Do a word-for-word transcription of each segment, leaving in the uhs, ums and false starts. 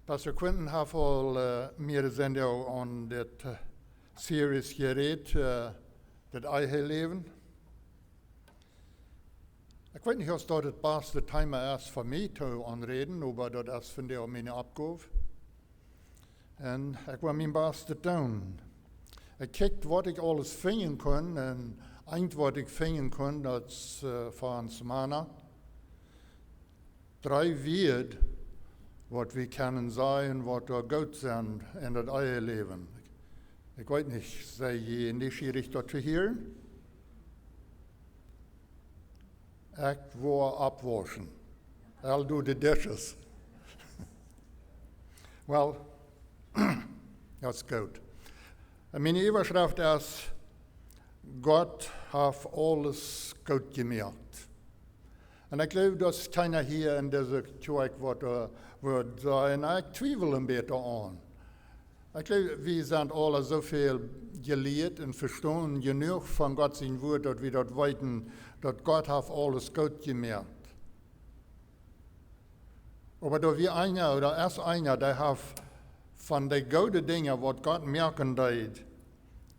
Pastor Quentin haft aul, äh, mearere Sendungen aun dit, äh, Series jerät, äh, daut Eheläwen. Ekj weet nich, aus daut daut baste Thema es fa mie to aunräden, oba daut es vondoag miene Oppgow. Un ekj well mien Bastet doonen. Ekj kjikj, waut ekj aules finjen kunn, un eent, waut ekj finjen kunn, daut es, äh, von Smana. Dree Wieed, waut wie kjennen sajen, waut doa goot sent en daut Eheläwen. Ekj weet nich, sie jie neeschierich daut to hieren? Ekj woa oppwauschen. I'll do the dishes. Well, daut es goot. Un miene Äwaschreft es: Gott haft aules goot jemoakt. Un ekj jleew, daut es kjeena hia en dise Kjoakj, waut, äh, woat sajen: "Na, ekj twiewel een bät aun." Ekj jleew, wie sent aule soo väl jelieet un vestonen jenuach von Gott sien Wuat, daut wie daut weeten, daut Gott haft aules goot jemoakt. Oba doa wia eena, ooda es eena, dee haft von de goode Dinja, waut Gott moaken deed,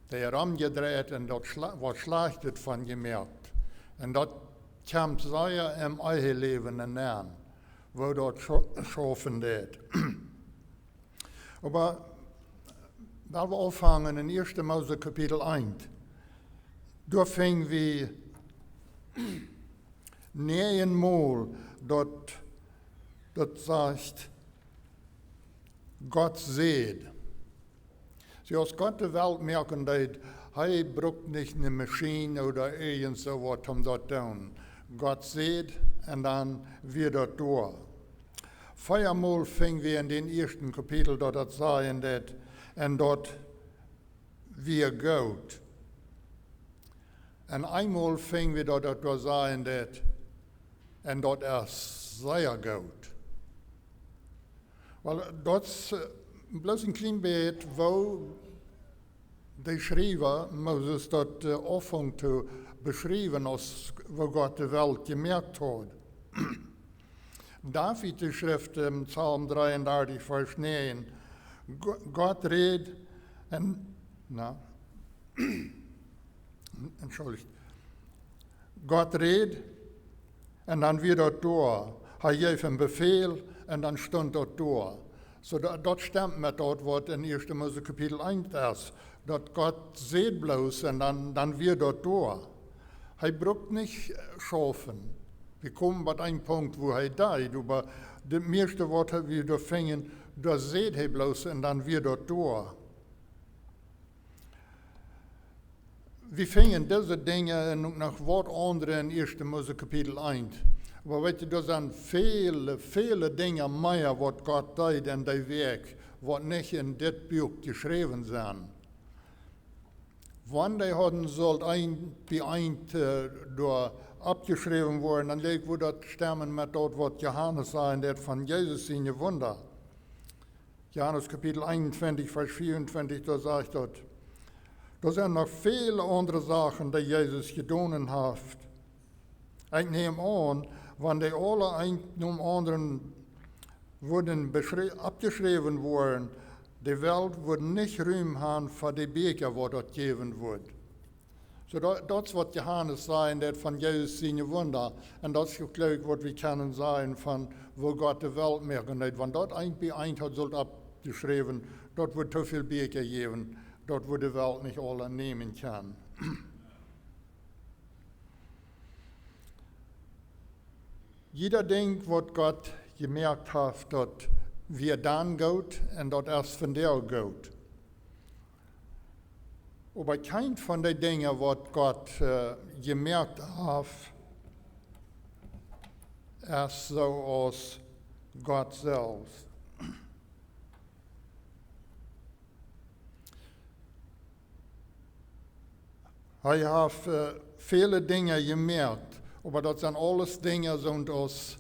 dee romjedreit un daut schla-, waut Schlajchtet von jemoakt. Un daut kjemt sea em Eheläwen nenn, woo daut scho-, schaufen deed. Oba wan wie aunfangen en Ieeschte Mose Kapitel eent, doa finj wie näajenmol daut, daut sajcht: Gott säd. See, aus Gott de Welt moaken deed, hee brukt nich ne Maschien ooda irjent soo waut om daut to doonen. Gott säd, un dan wia daut doa. Veamol finj wie en dän ieeschten Kapitel, daut daut sajen deed: "Un daut wia goot." Un eemol finj wie, daut daut doa sajen deed: "Un daut es sea goot." Well, daut es, äh, bloos een kjlien bät, woo de Schriewa Moses daut, äh, aunfunk to beschriewen, aus woo Gott de Welt jemoakt haud. David, dee schrift em Psalm dreeundartich, Varsch näajen: "Go-, Gott räd un", na, entschuldigt. "Gott räd, un dan wia daut doa. Hee jeef een Befäl, un dan stunt daut doa." Soo, daut, daut stemt met daut, waut en Ieeschte Mose Kapitel eent es. Daut Gott säd bloos, un dan, dan wia daut doa. Hee brukt nich, äh, schaufen. Wie komen bie een Punkt, wua hee deed, oba daut mieeschte, waut hee, wie doa finjen, doa säd hee bloos, un dan wia daut doa. Wie finjen dise Dinja un uk noch waut aundre en Ieeschte Mose Kapitel eent. Oba weet jie, doa sent väle, väle Dinja mea, waut Gott deed en dee Wäakj, waut nich en dit Buak jeschräwen sent. Wan dee hauden sullt eent bie eent, äh, doa oppjeschräwen woaren, dan jleew ekj, wudd daut stemen met daut, waut Johanes säd, daut von Jesus siene Wunda. Johanes Kapitel eenuntwintich, Varsch vieauntwintich, doa sajcht daut: "Doa sent noch väle aundre Sachen, dee Jesus jedonen haft. Ekj näm aun, wan dee aule eent nom aundren wudden beschrie-, oppjeschräwen woaren, de Welt wudd nich Rum han fa de Bieekja, waut daut jäwen wudd." Soo, daut, daut es, waut Johanes säd, daut von Jesus siene Wunda. Un daut es uk jlikj, waut wie kjennen sajen von, woo Gott de Welt moaken deed. Wan daut eent bie eent haud sullt oppjeschräwen, daut wudd too väl Bieekja jäwen, daut wudd de Welt nich aula nämen kjennen. Jieda Dinkj, waut Gott jemoakt haft, daut wia dan goot un daut es vondoag goot. Oba kjeent von de Dinja, waut Gott, äh, jemoakt haft, es soo aus Gott selfst. Hee haft, äh, väle Dinja jemoakt, oba daut sent aules Dinja, soo aus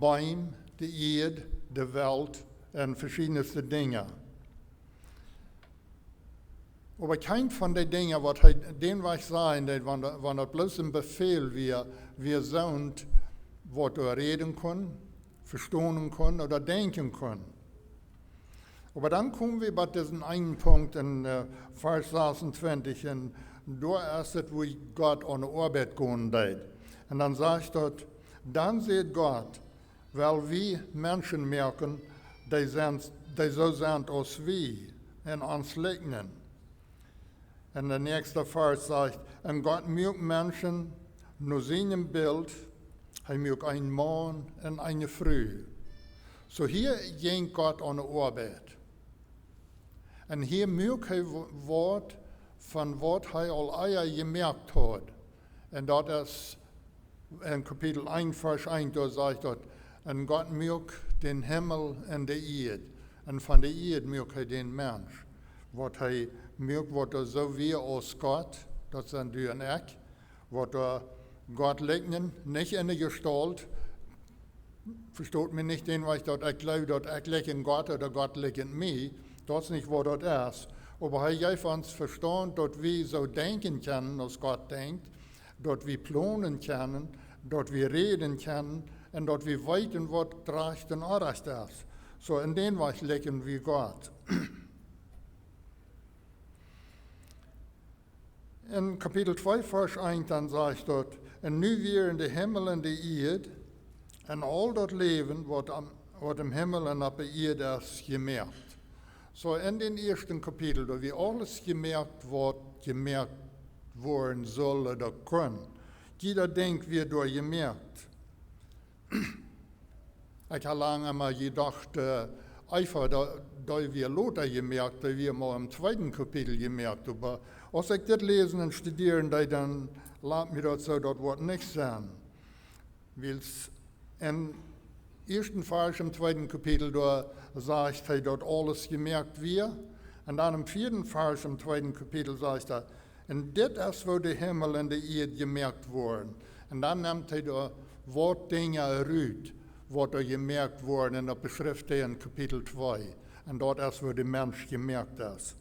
Beem, de Ieed, de Welt un veschiedne Dinja. Oba kjeent von de Dinja, waut hee dän Wajch säd, daut wan, wan daut bloos een Befäl wia, wia soont, waut doa räden kunn, vestonen kunn ooda denkjen kunn. Oba dan komen wie bie disen eenen Punkt en äh, Varsch sasuntwintich, un doa es et, wua Gott aun de Oabeit gonen deed. Un dan sajcht daut: Dan säd Gott: Well wie Menschen moaken, dee sent, dee soo sent aus wie, un ons likjnen. Un de näakjste Varsch sajcht: Un Gott muak Menschen no sienem Bilt, hee muak eenen Maun un eene Fru. Soo hia jinkj Gott aun de Oabeit. Un hia muak hee wo-, waut von waut hee aul ea jemoakt haud. Un daut es en Kapitel eent, Varsch eent, doa sajcht daut: Un Gott muak dän Himmel un de Ieed. Un von de Ieed muak hee dän Mensch. Waut hee muak, waut doa soo wia aus Gott, daut sent du un ekj. Waut doa Gott likjnen, nich en de Jestault. Vestot mie nich dän Wajch, daut ekj jleew, daut ekj likjen Gott ooda Gott likjent mie. Daut es nich, waut daut es. Oba hee jeef ons Vestaunt, daut wie soo denkjen kjennen, aus Gott denkjt, daut wie plonen kjennen, daut wie räden kjennen un daut wie weeten, waut rajcht un orrajcht es. Soo en dän Wajch likjen wie Gott. En Kapitel twee, Varsch eent, dan sajcht daut: Un nu wieren de Himmel un de Ieed un aul daut Läwen, waut am, waut em Himmel un opp de Ieed es, jemoakt. Soo en dän ieeschten Kapitel, doa wia aules jemoakt, waut jemoakt woaren sull ooda kunn. Jieda Dinkj wia doa jemoakt. Ekj ha lang emma jedocht, äh, Eva, dee, dee wia lota jemoakt, dee wia mau em tweeden Kapitel jemoakt. Oba aus ekj dit läsen un studieren deed, dan lat mie daut soo, daut woat nich sennen. Wiels em ieeschten Varsch em tweeden Kapitel, doa sajcht hee, daut aules jemoakt wia. Un dan em vieeden Varsch em tweeden Kapitel sajcht hee: Un dit es, woo de Himmel un de Ieed jemoakt woaren. Un dan nemt hee doa waut Dinja rut, waut doa jemoakt woaren, un daut beschrift hee en Kapitel twee. Un daut es, woo de Mensch jemoakt es.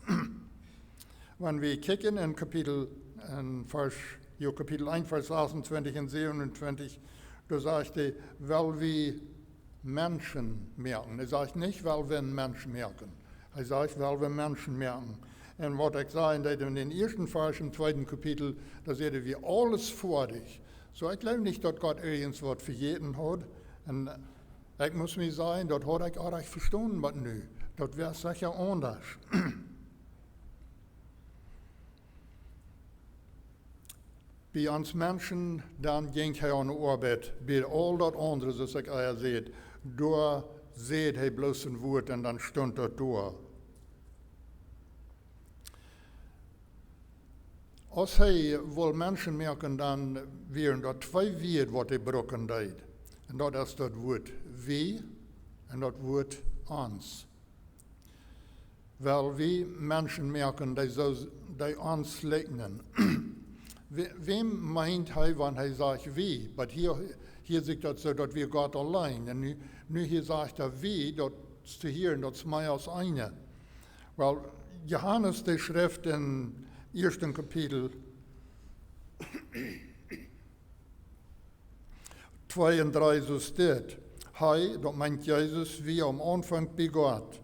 Wan wie kjikjen en Kapitel, en Varsch, jo, Kapitel eent, Varsch sasuntwintich un säwenuntwintich, doa sajcht hee: Well wie Menschen moaken. Hee sajcht nich: Well wie eenen Mensch moaken. Hee sajcht: Well wie Menschen moaken. Un waut ekj säd, daut en dän ieeschten Varsch em tweeden Kapitel, doa säd hee, wia aules foadich. Soo, ekj jleew nich, daut Gott irjent waut vejäten haud. Un ekj mott mie sajen, daut haud ekj uk nich vestonen bat nu. Daut wia secha aundasch. Bie ons Menschen, dan jinkj hee aun de Oabeit, bie aul daut aundre, soo aus ekj ea säd, doa säd hee bloos een Wuat un dan stunt daut doa. Aus hee wull Menschen moaken, dan wieren doa twee Wieed, waut hee brucken deed. Un daut es daut Wuat wie un daut Wuat ons. Well wie Menschen moaken, dee soo, dee ons likjnen. Wäm, wäm meent hee, wan hee sajcht wie? Oba hia, hia sajcht daut soo, daut wia Gott auleen. Un nu, nu hia sajcht hee wie, daut es to hieren, daut es mea aus eena. Well, Johanes, dee schrift em ieeschten Kapitel twee un dree soo dit: Hee, daut meent Jesus, wia aum Aunfank bie Gott.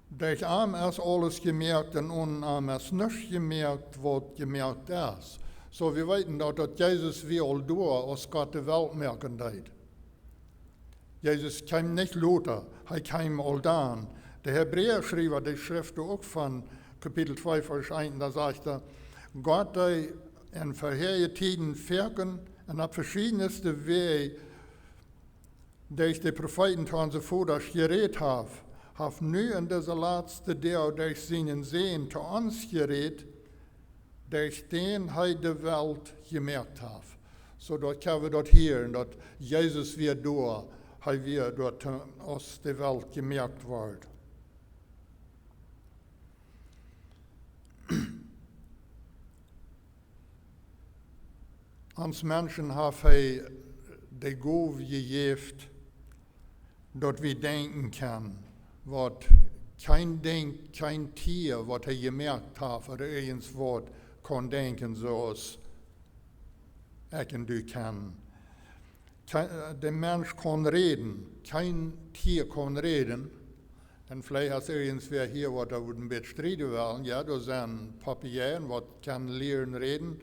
Derch am es aules jemoakt un onen am es nuscht jemoakt, waut jemoakt es. Soo, wie weeten daut, daut Jesus wia aul doa, aus Gott de Welt moaken deed. Jesus kjeem nich lota, hee kjeem aul dan. De Hebräaschriewa, dee schrift uk von Kapitel twee, Varsch eent, doa sajcht hee: Gott, dee en verhäaje Tieden foaken un opp veschiedenste Wäaj derch de Profeeten to onse Vodasch jerät haft, haft nu en dise latste Doag derch sienen Sän to ons jerät, derch dän hee de Welt jemoakt haft. Soo daut kjenn wie daut hieren, daut Jesus wia doa, hee wia doa, aus de Welt jemoakt wort. Ons Menschen haft hee de Gow jejäft, daut wie denkjen kjennen, waut kjeen Dinkj, kjeen Tia, waut hee jemoakt haft, ooda irjent waut kaun denkjen, soo aus ekj un du kjennen. Kjeen, de Mensch kaun räden, kjeen Tia kaun räden, Un veleicht es irjentwäa hia, waut doa wudd een bät strieden wellen, jo, doa sent Papuajen, waut kjennen lieren räden.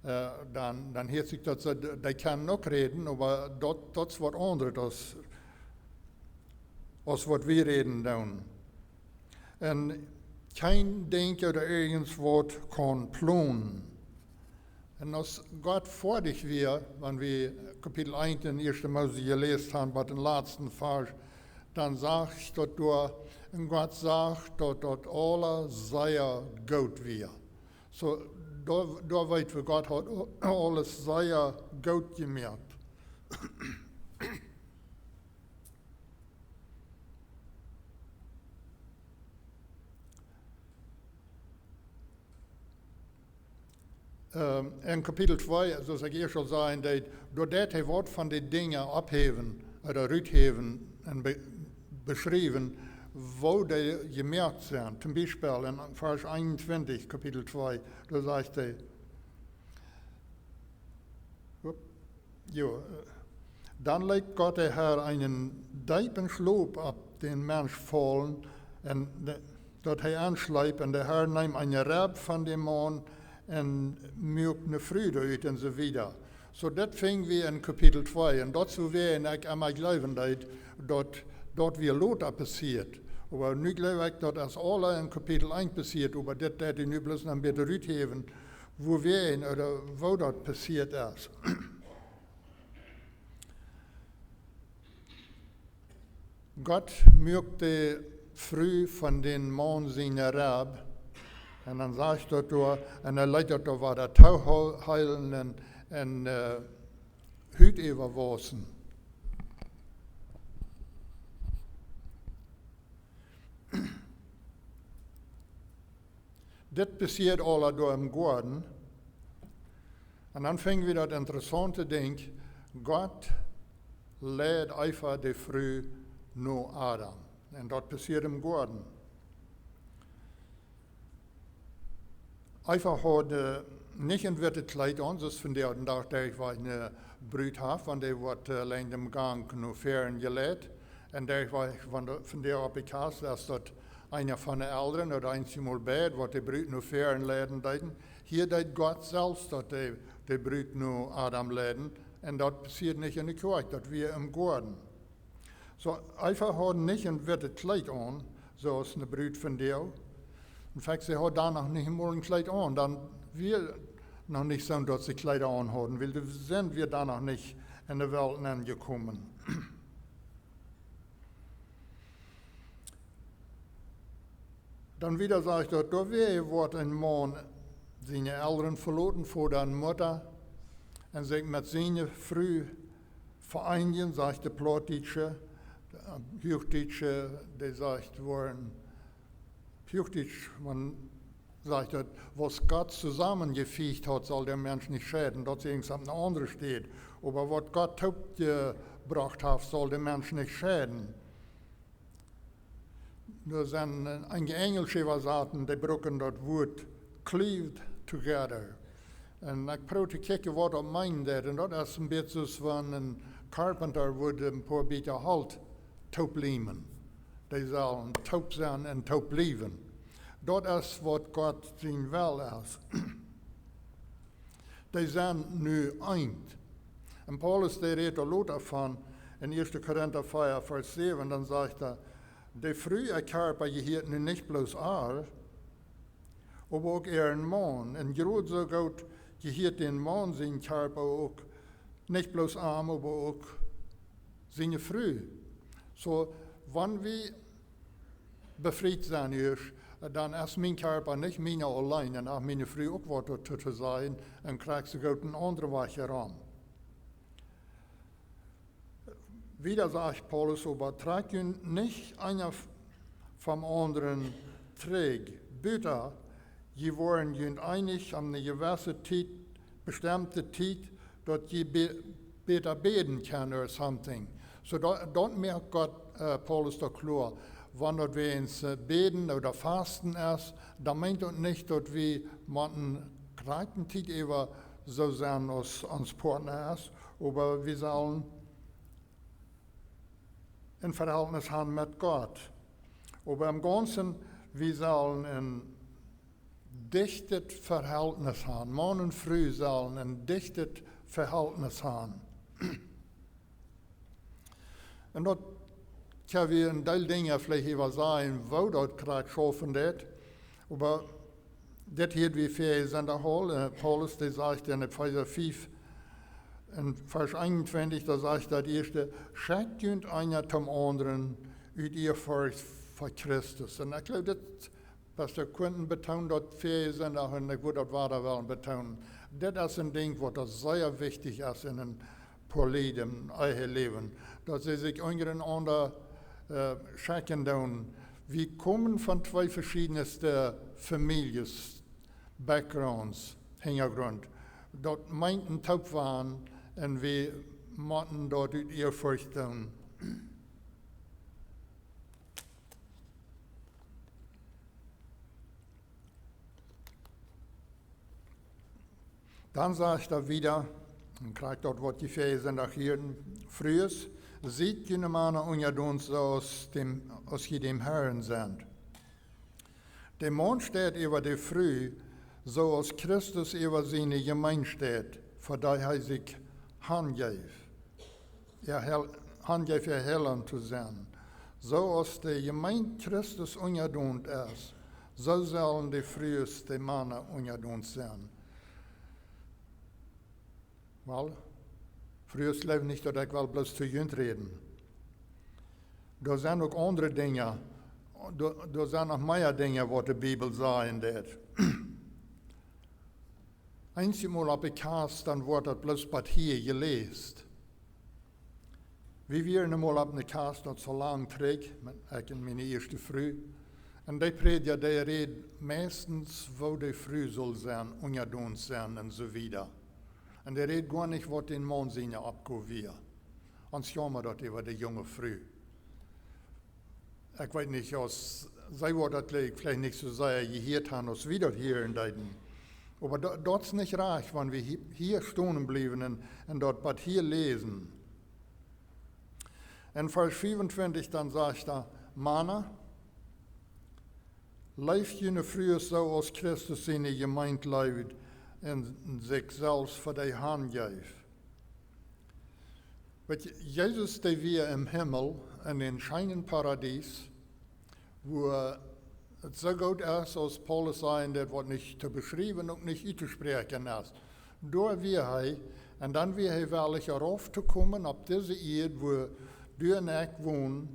Äh, dan, dan hieet sikj daut, see, dee kjennen uk räden, oba daut, daut es waut aundret aus, aus waut wie räden doonen. Un kjeen Dinkj ooda irjent waut kaun plonen. Un aus Gott foadich wia, wan wie Kapitel eent en Ieeschte Mose jeläst haben, bie dän latsten Varsch, dan sajcht daut doa, un Gott sach daut daut aules sea goot wia. Soo, doa, doa weet wie, Gott haud aules sea goot jemoakt. Ähm, en Kapitel twee, soo aus ekj ieescht aul säd, doa, doa deit hee waut von de Dinja opphäwen, ooda ruthäwen un be-, beschriewen, woo dee jemoakt sent. Toom Biespel en Varsch eenuntwintich, Kapitel twee, doa sajcht hee, Upp. Jo, äh, dan leet Gott de Herr eenen deepen Schlop opp dän Mensch faulen, un de-, daut hee enschleep, un de Herr neem eene Reb von dän Maun un muak eene Fru doaut un soo wieda. Soo, daut finj wie en Kapitel twee. Un daut soo wia, un ekj emma jleewen deed, daut, daut wia lota passieet. Oba nu jleew ekj, daut es aules en Kapitel eent passieet, oba dit, daut ekj nu bloos noch een bät ruthäwen, woo wie en, ooda woo daut passieet es. Gott muak de Fru von dän Maun siene Reb, un dan sajcht daut doa, un hee leet daut doa wada tooheelen un, un, äh, Hut äwawaussen. Dit passieet aula doa em Goaden. Un dan finj wie daut interessaunte Dinkj, Gott leid Eva de Fru no Adam. Un daut passieet em Goaden. Eva haud, äh, nich een wittet Kjleet aun, soo aus vondoag dän Dach, daut ekj weet, eene Brut haft, wan dee woat, äh, lenjd dän Gank no väaren jeleit. Un daut ekj weet, wan dee, vondoag opp de Kjast, aus daut eena von de Elren ooda eenjemol beid, waut de Brut no väaren leiden deeden. Hia deed Gott selfst daut de, de Brut no Adam leiden. Un daut passieet nich en de Kjoakj, daut wia em Goaden. Soo, Eva haud nich een wittet Kjleet aun, soo aus eene Brut vondoag. En fact, see haud doa noch nich mol een Kjleet aun. Dan wia noch nich soo, daut see Kjleeda aun hauden, wiels de Sind wia doa noch nich en de Welt aunjekomen. Dan wieda sajcht daut, doawäajen woat een Maun siene Elren veloten, Voda un Mutta, un sikj met siene Fru ve'einijen, sajcht de Plautdietsche, de Huachdietsche, dee sajcht woaren, Huachdietsch, maun sajcht daut, was Gott zusammengefügt hat, soll der Mensch nicht scheiden. Daut es irjent opp eene aundre Städ. Oba waut Gott toopjebrocht haft, saul de Mensch nich scheiden. Doa sent, äh, eenje enjelsche Äwasaten, dee brucken daut Wuat cleaved together. Un ekj proow to kjikjen, waut daut meenen deit. Un daut es een bät soo aus wan een carpenter wudd een poa Bieeta Holt toopliemen. Dee sellen toop sennen un toop bliewen. Daut es waut Gott sien Well es. Dee sent nu eent. Un Paulus, dee rät doa lota von en Ieeschte Korinta vea, Varsch säwen, dan sajcht hee, de Fru äa Kjarpa jehieet nu nich bloos ar, oba uk äaren Maun. Un jrod soo goot jehieet dän Maun sien Kjarpa uk nich bloos am, oba uk siene Fru. Soo, wan wie befriet sent, dan es mien Kjarpa nich miena auleen, un uk miene Fru uk waut doatoo to sajen, un krakjt soo goot een aundra Wajch rom. Wieda sajcht Paulus, oba trakjt junt nich eena vom aundren trigj. Buta, jie woaren junt eenich om eene jewesse Tiet, bestemte Tiet, daut jie bä-, bäta bäden kjennen or something. Soo daut, daut moakt Gott, äh, Paulus doa kloa. Wan daut wie ons, äh, bäden ooda fausten es, dan meent daut nich, daut wie motten krakjt de Tiet äwa soo sennen aus ons Partner es, oba wie sellen een Vehältnis haben met Gott. Oba em Gaunzen, wie sellen een dichtet Verhältnis haben. Maun un Fru sellen een dichtet Verhältnis haben. Un daut kjenn wie een Deel Dinja veleicht äwa sajen, woo daut krakjt schaufen deit. Oba dit hia, wie väa sent aul, äh, Paulus, dee sajcht en Efeesa fief, en Varsch eenuntwintich, doa sajcht daut ieeschte: "Schekjt junt eena dän aundren ut Ehrfurcht fa Christus." Un ekj jleew, dit, Pastor Quinton betoont daut väa Sindach, un ekj wudd daut wada wellen betoonen. Dit es een Dinkj, waut sea wichtich es en een Poalie, em Eheläwen, daut see sikj unjarenaunda, äh, schekjen doonen. Wie komen von twee veschiedne Famieljes, Backgrounds, Hinjagrunt. Daut meent een Toopwand, un wie motten daut ut Ehrfurcht doonen. Dan sajcht hee wieda, un krakjt daut, waut wie väa Sindach hieeden: "Frues, siet june Mana unjadon, soo aus däm, aus jie däm Herrn sent." De Maun steit äwa de Fru, soo aus Christus äwa siene Jemeent steit, fa dee hee sikj hanjeef, äa Heil-, hanjeef, äa Heilaunt to sennen. Soo aus de Jemeent Christus unjadon es, soo sellen de Frues de Mana unjadon sennen. Well, Frues, jleew nich, daut ekj well bloos to junt räden. Doa sent uk aundre Dinja. Doa, doa sent noch mea Dinja, waut de Bibel sajen deit. Eenjemol opp de Kjast, dan woat daut bloos bat hia jeläst. Wie wieren emol opp eene Kjast, daut es aul lang trigj, met, ekj un miene ieeschte Fru. Un dee Prädja, dee räd meistens, woo de Fru sull sennen, unjadon sennen un soo wieda. Un dee räd goanich, waut dän Maun siene Oppgow wia. Ons jaumad daut äwa de junge Fru. Ekj weet nich, aus see woat daut veleicht, veleicht nich soo sea jehieet haben, aus wie daut hieren deeden. Oba daut, daut es nich rajcht, wan wie hia, hia stonen bliewen un, un daut waut hia läsen. En Varsch fiefuntwintich dan sajcht hee: "Mana, leeft june Frues soo aus Christus siene Jemeent leeft un sikj selfst fa dee hanjeef." Weet jie, Jesus, dee wia em Himmel, en een scheenen Paradies, wua et soo goot es, aus Paulus säd, daut woat nich to beschriewen, uk nich uttosprechen es. Doa wia hee, un dan wia hee wellich rauf to komen opp dise Ieed, wua du un ekj wonen,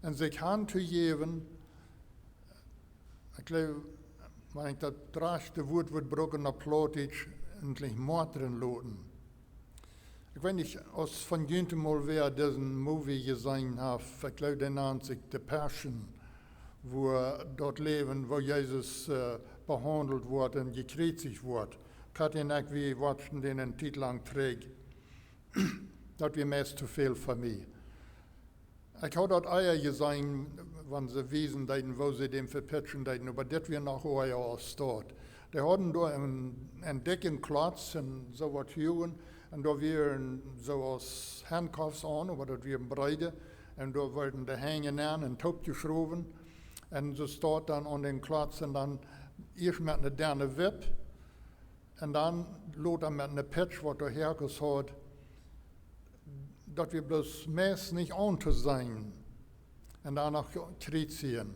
un sikj hantojäwen, ekj jleew, wan ekj daut rajchte Wuat wudd brucken opp Plautdietsch, endlich martren loten. Ekj weet nich, aus von junt emol wäa disen Movie jeseenen haft, ekj jleew, dee nant sikj The Passion, wua daut Läwen, wua Jesus, äh, behaundelt woat un jekjriezicht woat. Patty un ekj, wie watchten dän eene Tiet lang trigj. Daut wia meist to väl fa mie. Ekj haud daut ea jeseenen, wan see wiesen deeden, woo see dän vepitschen deeden, oba dit wia noch ea aus daut. Dee hauden doa een, een dikjen Klotz un soo waut Hugen, un doa wieren soo aus handcuffs aun, oba daut wieren breede, un doa worden de Henj aun un toopjeschrowen, un see stonden dan aun dän Klotz un dan ieescht met eene denne Wip, un dan lota met eene Pitsch, waut doa Herkes haud, daut wia bloos meist nich auntoseenen. Un dan noch kjriezijen.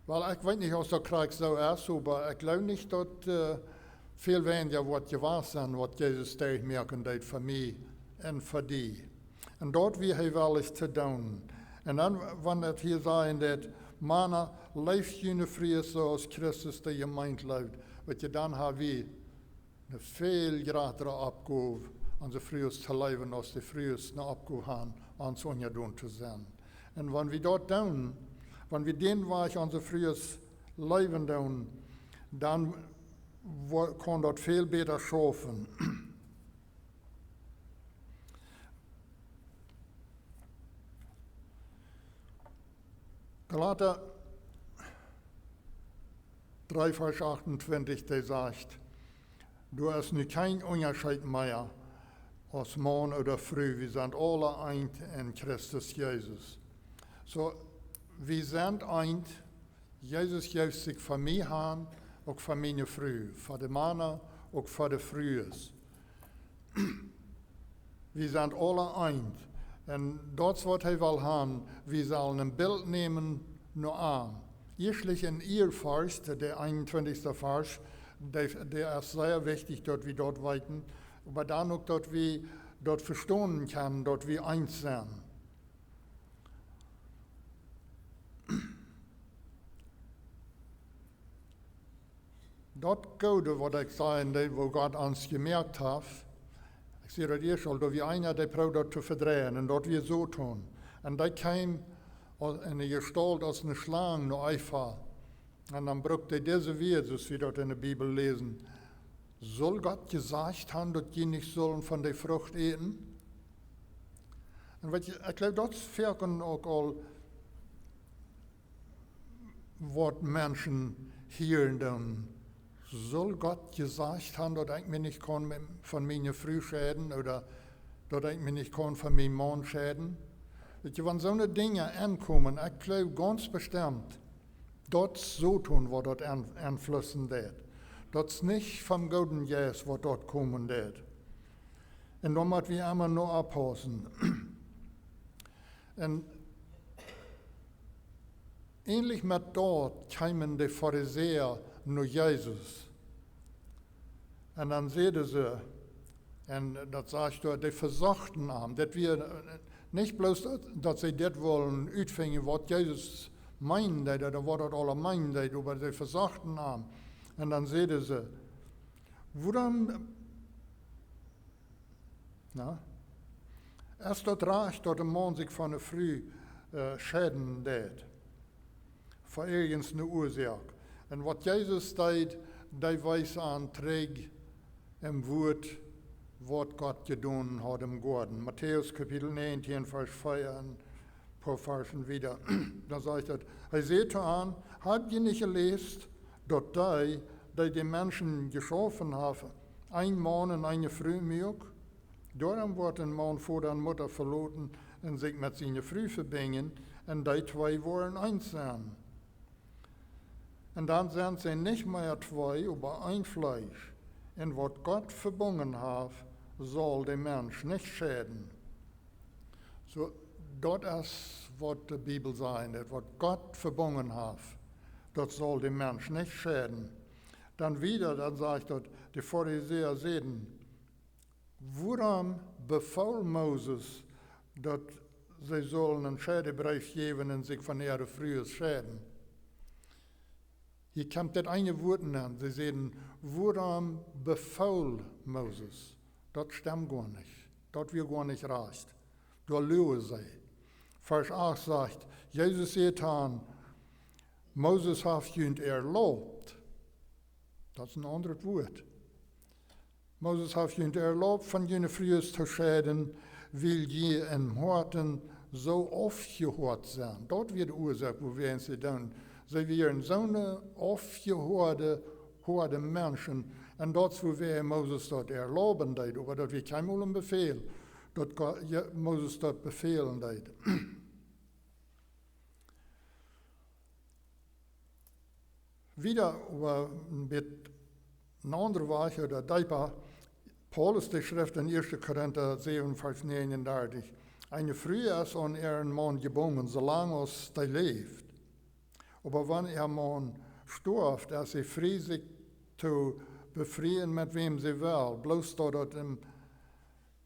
Well, ekj weet nich, aus daut krakjt soo es, oba ekj jleew nich, daut, äh, väl weinja woat jewast sennen, waut Jesus derchmoaken deed fa mie un fa die. Un daut wia hee wellich to doonen. Un dan, wan daut hia sajcht, daut: "Mana, leeft june Frues soo aus Christus de Jemeent leeft." Weet jie, dan ha wie eene väl jratre Oppgow, onse Frues to leewen, aus de Frues eene Oppgow han, ons unjadon to sennen. Un wan wie daut doonen, wan wie dän Wajch onse Frues leewen doonen, dan wo-, kaun daut väl bäta schaufen. Galata dree, Varsch achtuntwintich, dee sajcht: "Doa es nu kjeen Unjascheet mea, aus Maun ooda Fru, wie sent aule eent en Christus Jesus." Soo, Wie sent eent. Jesus jeef sikj fa mie han, uk fa miene Fru, fa de Mana, uk fa de Frues. Wie sent aule eent. Un daut es waut hee well han. Wie sellen een Bilt nämen no am. Ieeschtlich en ea Varsch, de eenuntwintichste Varsch, dee, dee es sea wichtich, daut wie daut weeten, oba dan uk, daut wie daut vestonen kjennen, daut wie eent sent. Daut Goode, waut ekj säd, daut, woo Gott ons jemoakt haft, ekj säd daut ieescht aul, daut wia eena, dee proowd daut to vedreien, un daut wia Soton. Un dee kjeem aus, enne Jestault aus eene Schlang no Eva. Un dan brukt hee dise Wieed, soo aus wie daut enne Bibel läsen: Sull Gott jesajcht han, daut jie nich sullen von de Frucht äten? Un weet jie, ekj jleew, daut es foaken uk aul, waut Menschen hieren doonen. Sull Gott jesajcht han, daut ekj mie nich kaun met, von miene Fru scheiden, ooda daut ekj mie nich kaun von mienen Maun scheiden? Weet jie, wan soone Dinja aunkomen, ekj jleew gaunz bestemt, daut es Soton, waut daut aun-, aunflussen deit. Daut es nich vom Gooden Jeist, waut daut komen deit. Un doa mott wie emma no oppaussen. Un eenlich met daut kjeemen de Farisäa no Jesus. Un dan säden see, un daut sajcht doa, dee vesochten am. Daut wia, äh, nich bloos daut, daut see dit wullen utfinjen, waut Jesus meenen deed, ooda waut daut aula meenen deed, oba dee vesochten am. Un dan säden see: Wuarom, na, es daut rajcht, daut een Maun sikj von eene Fru, äh, scheiden deit? Fa irjent eene Uasoak. Un waut Jesus deed, dee wees an trigj em Wuat, waut Gott jedonen haud em Goaden. Matäus Kapitel näajentieen, Varsch vea un poa Varschen wieda. Dan sajcht daut, hee säd to an: Hab jie nich jeläst, daut dee, dee de Menschen jeschaufen haft, een Maun un eene Fru muak? Doarom woat een Maun Voda un Mutta veloten un sikj met siene Fru vebinjen, un dee twee woaren eent sennen. Un dan sent see nich mea twee, oba een Fleesch. Un waut Gott vebungen haft, saul de Mensch nich scheiden. Soo, daut es waut de Bibel sajcht, daut waut Gott vebungen haft, daut saul de Mensch nich scheiden. Dan wieda, dan sajcht daut, de Farisäa säden: Wuarom befool Moses, daut see sullen een Scheidebreef jäwen un sikj von äare Frues scheiden? Hia kjemt daut eene Wuat aun. See säden: Wuarom befool Moses? Daut stemt goanich. Daut wia goanich rajcht. Doa luagen see. Varsch acht sajcht, Jesus säd dan: Moses haft junt erlaubt. Daut es een aundret Wuat. Moses haft junt erlaubt, von june Frues to scheiden, wiels jie em Hoaten soo aufjehoat sent. Daut wia de Uasoak, wuarom see dan, see wieren soone aufjehoade, hoade Menschen. Un daut es wuarom Moses daut erlauben deed, oba daut wia kjeenmol een Befäl, daut Gott, Jo-, Moses daut befälen deed. Wieda, oba een bät een aundra Wajch ooda deepa. Paulus, dee schrift en ieeschte Korinta säwen, Varsch näajenundartich: Eene Fru es aun äaren Maun jebungen, soo lang aus dee läft. Oba wan äa Maun stoaft, es see frie, sikj to befrieen, met wäm see well, bloos daut daut em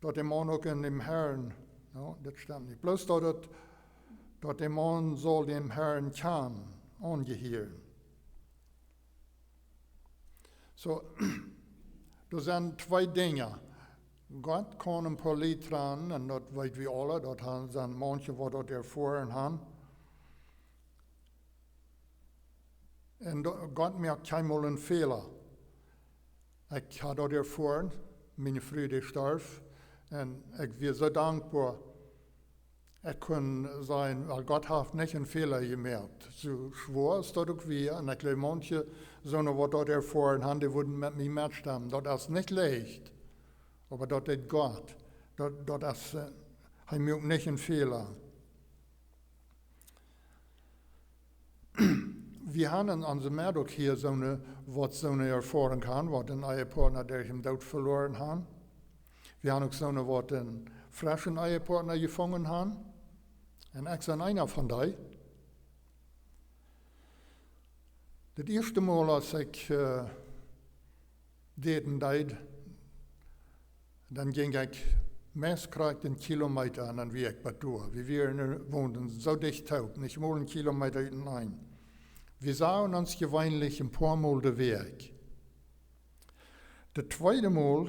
daut de Maun uk en däm Herrn, no, daut stemt nich. Bloos daut, daut, daut de Maun saul däm Herrn kjanen, aunjehieren. Soo, doa sent twee Dinja. Gott kaun een poa Lied trannen, un daut weet wie aule, daut han, sent maunche, waut daut erfoaren han. Un do-, Gott moakt kjeenmol een Fäla. Ekj ha daut erfoaren, miene Fru, dee storf, un ekj wia soo dankboa. Ekj kunn sajen, well, Gott haft nich een Fäla jemoakt. Soo schwoa aus daut uk wia, un ekj jleew, maunche, soone, waut daut erfoaren han, dee wudden met mie metstemmen. Daut es nich leicht, oba daut deed Gott. Daut, daut es, äh, hee moakt nich een Fäla. Wie haben en onse Medd uk hia soone, waut soone Erfoarunk haben, waut een Ehepartner derch dän Doot veloaren haben. Wie haben uk soone, waut een freschen Ehepartner jefungen haben. Un ekj sie eena von dee. Daut ieeschte Mol, aus ekj äh, daten deed, dan jinkj ekj meist krakjt een Kilometa un dan wia ekj bie doa. Wie wieren, woonden soo dicht toop, nich mol een Kilometa uteneen. Wie sagen ons jeweenlich een poa Mol de Wäakj. Daut tweede Mol,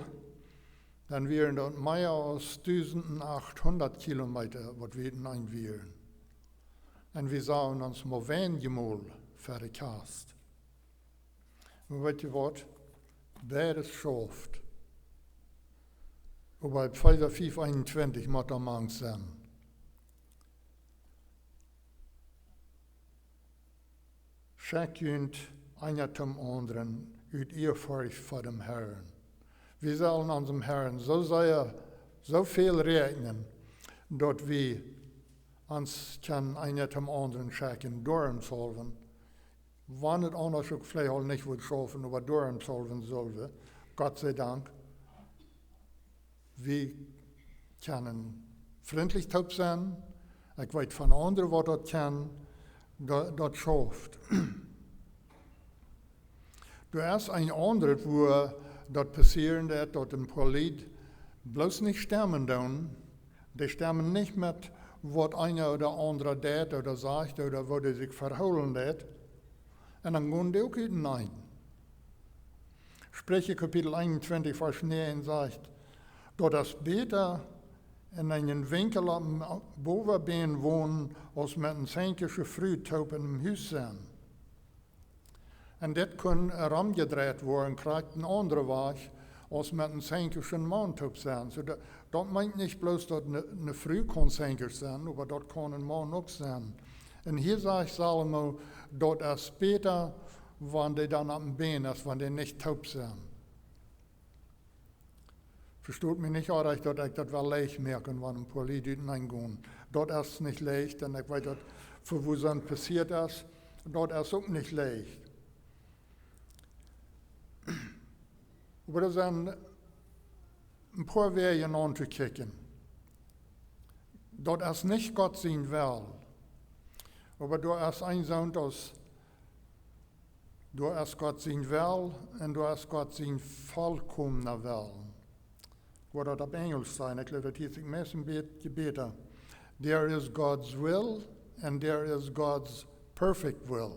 dan wieren daut mea aus dusendachthundat Kilometa, waut wie uteneen wieren. Un wie sagen ons mau weinje Mol ver de Kjast. Un weet jie waut? Beides schauft. Oba Efeesa fief eenuntwintich mott doa mank sennen. Schekjt junt eena dän aundren ut Ehrfurcht ver däm Herrn. Wie sellen onsen Herrn soo sea, soo väl räakjnen, daut wie ons kjennen eena däm aundren schekjen, doarom saul wie, wan et aundasch uk veleicht aul nich wudd schaufen, oba doarom saul wie, saul wie, Gott sei Dank, wie kjennen frintlich toop sennen. Ekj weet von aundre, waut daut kjennen, daut, daut schauft. Doa es een aundret, wua daut passieren deit, daut een poa Lied bloos nich stemmen doonen. Dee stemmen nich met, waut eena ooda aundra deit ooda sajcht ooda woo dee sikj vehoolen deit. Un dan gonen dee uk uteneen. Spricha Kapitel eenuntwintich, Varsch näajen sajcht: Daut es bäta en eenen Winkjel oppem Bowabeen wonen, aus met eene zeinkjische Fru toop en een Hus sennen. Un dit kunn romjedreit woaren, krakjt een aundra Wajch, aus met eenen zeinkjischen Maun toop sennen. Soo daut, daut meent nich bloos, daut eene, eene Fru kaun zeinkjisch sennen, oba daut kaun een Maun uk sennen. Un hia sajcht Salomo, daut es bäta, wan dee dan oppem Been es, wan dee nich toop sennen. Vestot mie nich orrajcht, daut ekj daut well leicht moaken, wan een poa Lied uteneen gonen. Daut es nich leicht, un ekj weet daut, fa woo soont passieet es, daut es uk nich leicht. Oba doa sent een poa Wäaj aun to kjikjen. Daut es nich Gott sien Well. Oba doa es een soont aus, doa es Gott sien Well un doa es Gott sien volkomna Well. Ekj woa daut opp Enjelsch sajen, ekj jleew, daut hieet sikj meist een bät bäta. There is God's will and there is God's perfect will.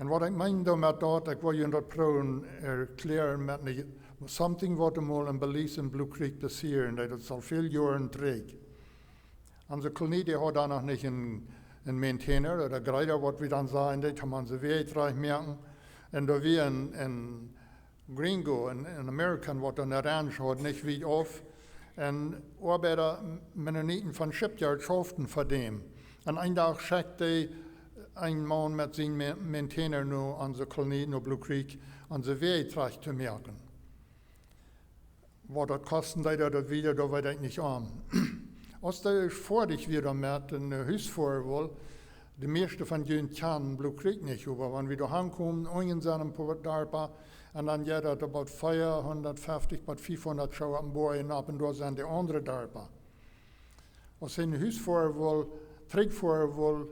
Un waut ekj meen doamet, daut ekj well junt daut proowen erkjläaren met een something, waut emol en Belize en Blue Creek passieren deed, daut es aul väl Joaren trigj. Onse Kolonie, dee haud dan noch nich een, een maintainer ooda grader, waut wie dan sajen, dee kaun onse Wäaj trajcht moaken. Un doa wia een, een Gringo, een, een American, waut eene Ranch haud, nich wiet auf. Un Oabeida, Mennoniten von Shipyard, schauften fa däm. Un een Dach schekjt dee een Maun met sienen Ma-, Maintainer no onse Kolonie, no Blue Creek, onse Wäaj trajcht to moaken. Waut daut kosten deed, daut wia, doa weet ekj nich aun. Aus dee foadich wia doamet un no Hus foaren wull, de mieeschte von junt kjanen Blue Creek nich, oba wan wie doa aunkomen, unjen sent een poa Darpa, un dan jeit daut about veahundat feftich bat fiefhundat Schoo opp dän Boajch opp un doa sent de aundre Darpa. Aus hee no Hus foaren wull, trigj foaren wull,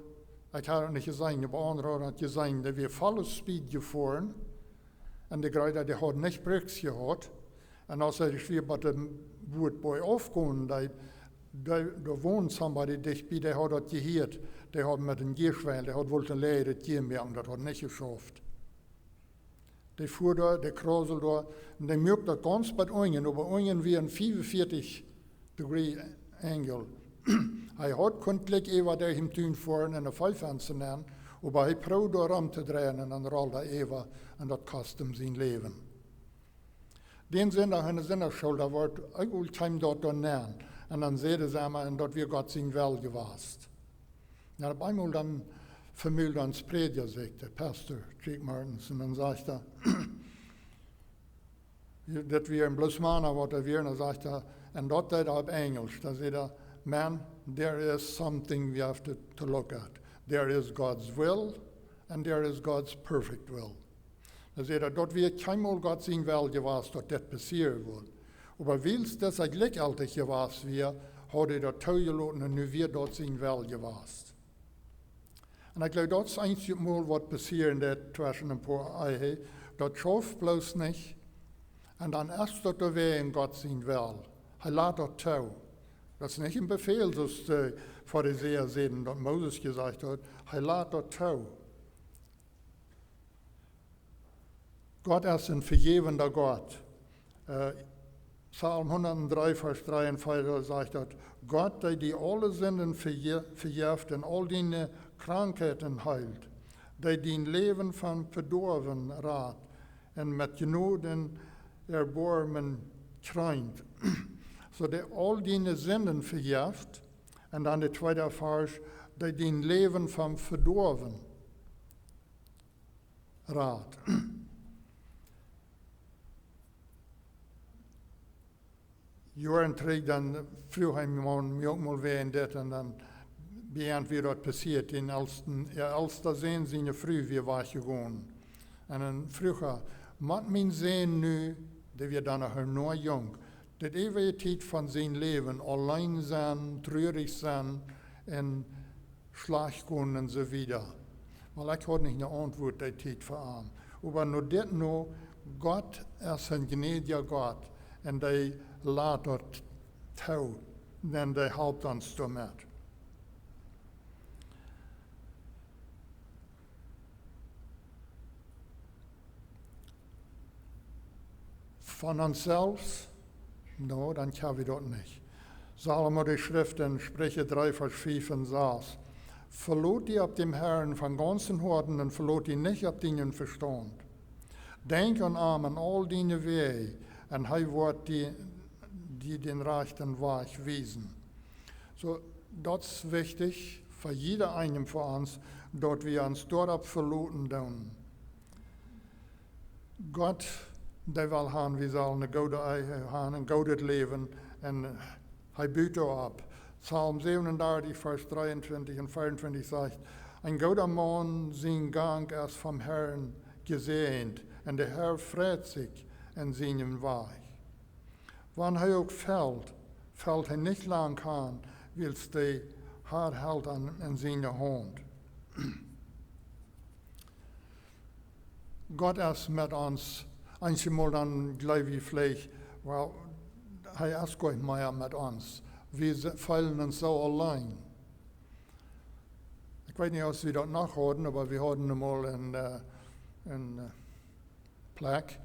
ekj haud daut nich jeseenen, oba aundre hauden daut jeseenen, dee wia volle Speed jefoaren. Un de Grader, dee haud nich Brakes jehaut. Un aus hee wia bie dän Boajch aufkomen, dee, dee, doa wond somebody dicht bie, dee haud daut jehieet. Dee haud met een Jeaschwengel, dee haud wullt een Läaje daut Jea moaken, daut haud nich jeschauft. Dee fua doa, dee krauseld doa, un dee muak daut gaunz bat unjen, oba unjen wia een fiefunvieetich degree angle. Hee haud kunt jlikj äwa däm Tun foaren un de Veefensta nenn, oba hee proowd doa rom to dreien un dan rold hee äwa un daut kost am sien Läwen. Dän Sindach enne Sindachschool, doa wort uk aul kjeem daut doa nenn. Un dan säden see emma, un daut wia Gott sien Well jewast. Un opp eemol dan vemeld ons Prädja, sajcht de Pastor, Jake Martens, un dan sajcht hee, daut wia een bloos Mana, waut doa wia, un dan sajcht hee, un daut deed hee opp Enjelsch, dan säd hee: "Man, there is something we have to, to look at. There is God's will and there is God's perfect will. Dan säd hee, daut wia kjeenmol Gott sien Well jewast, daut dit passieren wudd. Oba wiels daut jlikjjeltich jewast wia, haud hee daut toojeloten un nu wia daut sien Well jewast. Un ekj jleew, daut es eent mol waut passieren deed tweschen een poa Ehen. Daut schauft bloos nich. Un dan es daut doawäajen Gott sien Well. Hee lat daut too. Daut es nich een Befäl, soo aus de Farisäa säden, daut Moses jesajcht haud. Hee lat daut too. Gott es een vejäwenda Gott. Äh, Psalm hundatdree, Varsch dree un vea sajcht daut: Gott, dee die aule Sinden veje-, vejeft un aul diene Krankheiten heelt, dee dien Läwen vom Vedoawen rat un met Jnod un Erboarmen kjreent. Soo, dee aul diene Sinden vejeft, un dan de tweede Varsch, dee dien Läwen vom Vedoawen rat. Joaren trigj, dan fruach een Maun mie uk mol wäajen dit, un dan bie am wia daut passieet. Dän elsten, äa elsta Sän, siene Fru wia wajchjegonen. Un dan fruach hee: Mott mien Sän nu, dee wia dan noch mau junk, de äwaje Tiet von sien Läwen auleen sennen, truarich sennen un schlajcht gonen un soo wieda? Wiels ekj haud nich eene Auntwuat dee Tiet fa am. Oba nu dit nu, Gott es een jnädja Gott un dee lat daut too, dan dee halpt ons doamet. Von ons selfst? No, dan kjenn wie daut nich. Salomo, dee schrift en Spricha dree, Varsch fiew un sas: Veloot die opp dän Herrn von gaunzem Hoaten un veloot die nich opp dienen Vestaunt. Denkj aun am en aul diene Wäaj un hee woat die, die dän rajchten Wajch wiesen. Soo, daut es wichtich fa jieda eenem von ons, daut wie ons doaropp veloten doonen. Gott, dee well han, wie sellen eene goode Ehe han, een goodet Läwen, un hee but doaropp. Psalm säwenundartich, Varsch dreeuntwintich un veeauntwintich sajcht: Een gooda Maun sien Gank es vom Herrn jesäajent, un de Herr freit sikj en sienen Wajch. Wan hee uk felt, felt hee nich lang han, wiels de Herr helt am en siene Haunt. Gott es met ons. Eenjemol dan jleew wie veleicht, well, hee es goanich mea met ons. Wie se-, feelen ons soo auleen. Ekj weet nich, aus wie daut noch hauden, oba wie hauden emol een, äh, een, äh, Plakj.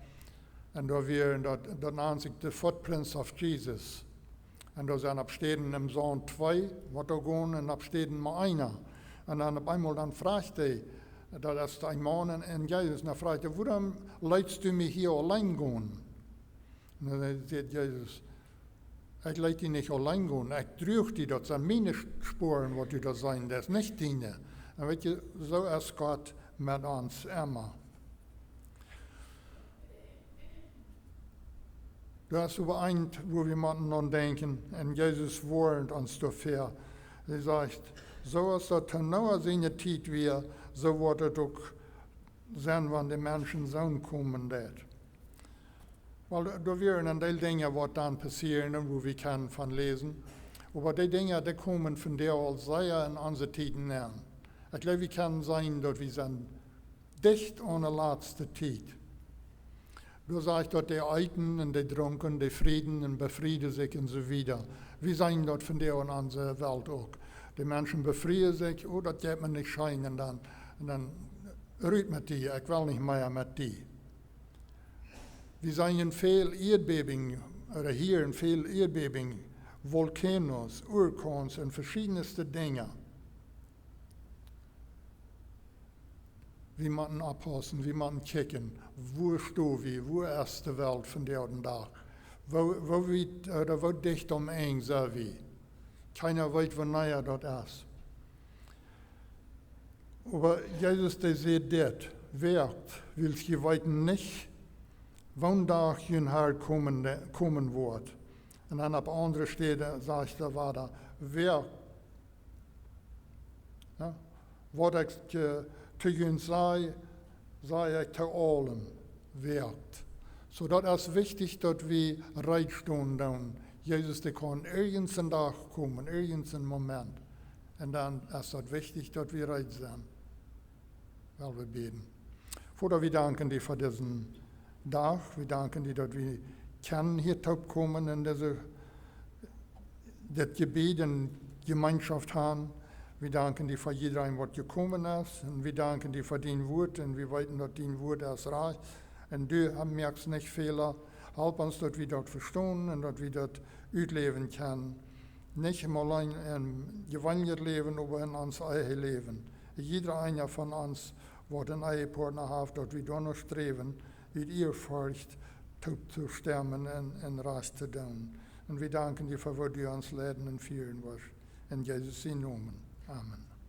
Un doa wia daut, daut nand sikj The Footprints of Jesus. Un doa sent opp Städen em Saund twee, waut doa gonen, un opp Städen mau eena. Un dan opp eemol dan fruach hee, daut es een Maun en, en Jesus, dan fruach hee: Wuarom leetst du mie hia auleen gonen? Un dan sajcht Jesus: Ekj leet die nich auleen gonen, ekj druach die, daut sent miene Spoaren, waut du doa seenen deist, nich diene. Un weetst, soo es Gott met ons emma. Daut es äwa eent, wua wie motten aun denkjen, un Jesus woarnt ons doafäa. Hee sajcht: Soo aus daut to Noah siene Tiet wia, soo woat et uk sennen, wan de Menschensän komen deit. Well, doa wieren een Deel Dinja, waut dan passieren, un wua wie kjennen von läsen. Oba dee Dinja, dee komen vondoag aul sea en onse Tieden aun. Ekj jleew, wie kjennen seenen, daut wie sent dicht aun de latste Tiet. Doa sajcht daut, dee eeten un dee drunken, dee frieden un befrieden sikj un soo wieda. Wie seenen daut vondoag en onse Welt uk. De Menschen befrieen sikj: Oh, daut jeit mie nich scheen, un dan, un dan rut met die, ekj well nich mea met die. Wie seenen väl Ieedbäwinj, ooda hieren väl Ieedbäwinj, Vulkanos, Orkauns un veschiednste Dinja. Wie motten oppaussen, wie motten kjikjen, wua stonen wie, wua es de Welt vondoag dän Dach? Woo, woo wiet, ooda woo dicht aum Enj sent wie? Kjeena weet, wanea daut es. Oba Jesus, dee säd dit: Woakt, wiels jie weeten nich, woon Dach jun Herr komen, komen woat. Un dan opp aundre Städen sajcht hee wada: Woakt, jo, Waut ekj to junt saj, saj ekj to aulem: Woakt. Soo daut es wichtich daut wie reed stonen doonen. Jesus, dee kaun irjent een Dach komen, irjent een Moment. Un dan es daut wichtich daut wie reed sent. Well wie bäden. Voda, wie danken die fa disen Dach. Wie danken die daut wie kjennen hia toopkomen un dit Jebäd un Jemeenschoft han. Wie danken die fa jiedreen waut jekomen es, un wie danken die fa dien Wuat, un wie weeten daut dien Wuat es rajcht un du moakst nich Fäla. Halp ons daut wie daut vestonen un daut wie daut utläwen kjennen. Nich auleen em jewanjet Läwen, oba en ons eejet Läwen. Jiedra eena von ons waut een Ehepoatna haft, daut wie doano sträwen, ut Ehrfurcht toop to stemmen un rajcht to doonen. Un wie danken die fa waut du ons leiden un fieren woascht. En Jesus sien Nomen, amen.